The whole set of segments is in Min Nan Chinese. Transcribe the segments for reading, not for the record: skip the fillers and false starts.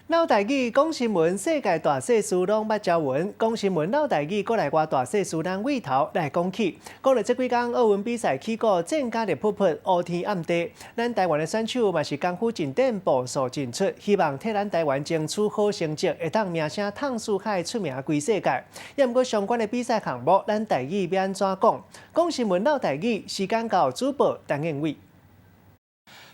落台語講新聞，世界大細事攏捌招聞。講新聞落台語，閣來我大細事咱位頭來講起。講到這幾工奧運比賽起鼓，戰甲熱噗噗，烏天暗地。咱台灣的選手嘛是功夫進展，步數進出，希望替咱台灣爭取好成績，會當名聲淌四海，出名規世界。也毋過相關的比賽項目，咱台語欲按怎講？講新聞落台語，時間到，主播陳燕偉。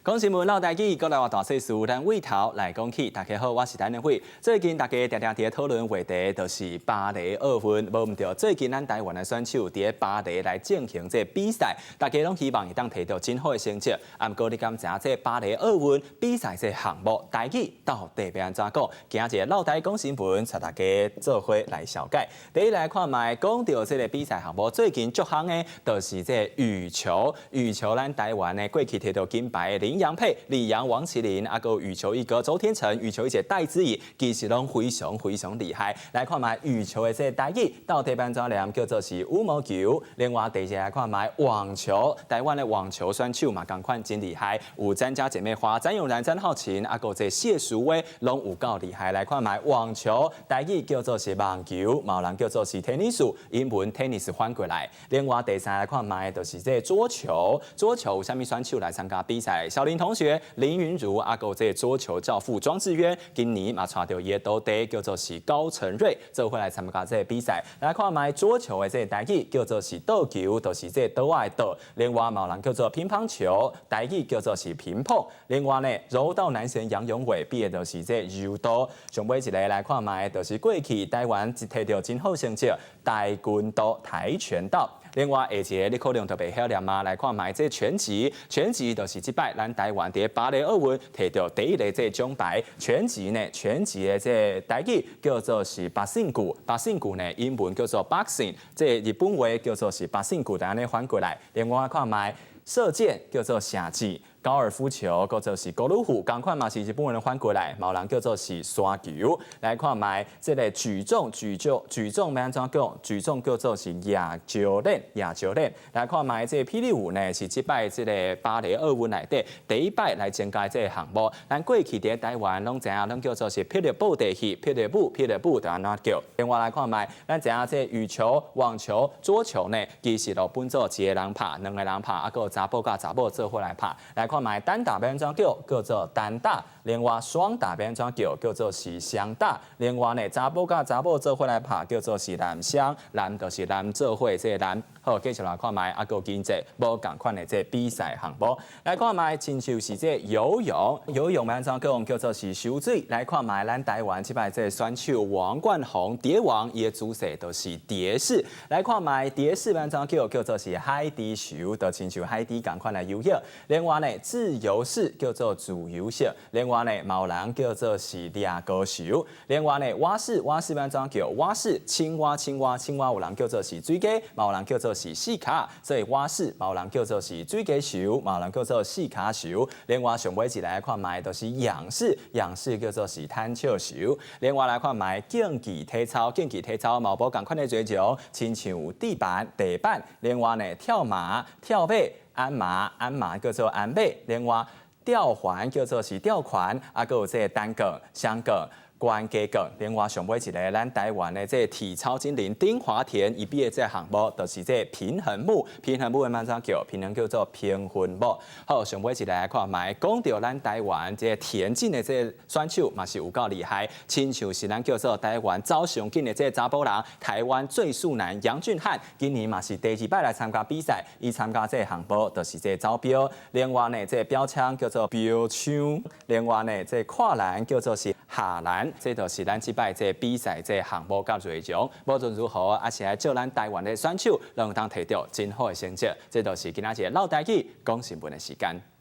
講新聞落台語，閣來話大細事，咱位頭來講起。大家好，我是陳仁輝。最近大家定定佇咧討論話題，就是巴黎奧運，無毋對。最近咱台灣的選手佇咧巴黎來進行這個比賽，大家攏希望會當提著真好的成績。啊，毋過你敢知影這巴黎奧運比賽這個項目，台語到底欲按怎講？今仔日落台講新聞，帶大家做伙來小解。第一來看覓，講著這個比賽項目，最近足夯的，就是這個羽球。羽球咱台灣的過去提著金牌的麟洋配，李洋、王齊麟，啊，閣羽球一哥周天成，羽球一姐戴資穎，其實攏非常非常厲害。來看覓羽球的這個台語，到底按怎念？叫做是羽毛球。另外第二個來看覓網球，台灣的網球選手嘛，仝款真厲害，有詹家姐妹花詹詠然、詹皓晴，啊，閣這謝淑薇，攏有夠厲害。來看覓網球，台語叫做是網球，嘛有人叫做是 tennis，英文 tennis 翻過來。另外第三來看覓就是這個桌球，桌球有啥物選手來參加比賽？小林同學林昀儒，啊，閣這個桌球教父莊智淵，今年嘛帶著伊的徒弟叫做是高成睿，做伙來參加這個比賽。來看覓桌球的這個台語叫做是桌球，就是這個桌仔的桌。另外嘛有人叫做乒乓球，台語叫做是乒乓。另外呢，柔道男神楊勇緯比的就是這個柔道。上尾一個來看覓，就是過去台灣一提著真好成績，跆拳道、跆拳道。另外下一個你可能就袂曉念啊，來看覓這拳擊，拳擊就是這擺咱台灣佇巴黎奧運提著第一個這個獎牌。拳擊呢，拳擊的這個台語叫做是巴信古，巴信古呢英文叫做 boxing，這個日本話叫做是巴信古，就按呢翻過來。另外看覓射箭叫做射箭。高爾夫球叫做是高爾夫，仝款嘛是日本人翻過來，嘛有人叫做是沙球。來看覓這個舉重，舉重，舉重欲按怎講？舉重叫做是舉石鏈，舉石鏈。來看覓這個霹靂舞呢，是這擺這個巴黎奧運內底第一擺來增加這個項目。咱過去佇台灣攏知影，攏叫做是霹靂布袋戲、霹靂舞、霹靂舞，就按怎叫。另外來看覓，咱知影這個羽球、網球、桌球呢，其實都分做一個人拍、兩個人拍，啊，閣有查埔佮查某做伙來拍。來看覓單打欲按怎叫，叫做單打；另外雙打欲按怎叫，叫做是雙打。另外呢，查埔佮查某做伙來拍，叫做是男雙，男就是男做伙這個男。好，繼續來看覓，啊，閣有真濟無仝款的這個比賽項目。來看覓，親像是這個游泳，游泳欲按怎講，叫做是泅水。來看覓，咱台灣這擺這個選手王冠宏蝶王，伊的姿勢就是蝶式。來看覓蝶式欲按怎叫，叫做是海豬泅，就親像海豬仝款來游泳。另外呢，自由式叫做自由式。另外呢，嘛有人叫做是掠高泅。另外呢，蛙式，蛙式欲按怎叫？蛙式青蛙，青蛙，青蛙有人叫做是水雞，嘛有人叫做是四跤，所以蛙式嘛有人叫做是水雞泅，嘛有人叫做四跤泅。另外上尾一個來看覓，就是仰式，仰式叫做是攤笑泅。另外來看覓競技體操，競技體操嘛無仝款的內容，親像地板、地板。另外呢，跳馬、跳馬、鞍馬、鞍馬叫做鞍馬。另外吊環叫做是吊環，啊，閣有這個單槓、雙槓、懸架槓。另外上尾一個，咱台灣的這個體操精靈丁華田，伊比的這個項目就是這個平衡木。平衡木欲按怎叫？平衡叫做平衡木。好，上尾一個來看覓，講著咱台灣這個田徑的這個選手嘛是有夠厲害，親像是咱叫做台灣走上緊的這個查埔人，台灣最速男楊俊翰，今年嘛是第二擺來參加比賽，伊參加這個項目就是這個走標。另外呢，這個標槍叫做標槍。另外呢，這個跨欄叫做是下欄。這就是咱這擺這個比賽這個項目佮內容。無論如何，也是愛祝咱台灣的選手攏會當提著真好的成績。這就是今仔日落台語講新聞的時間。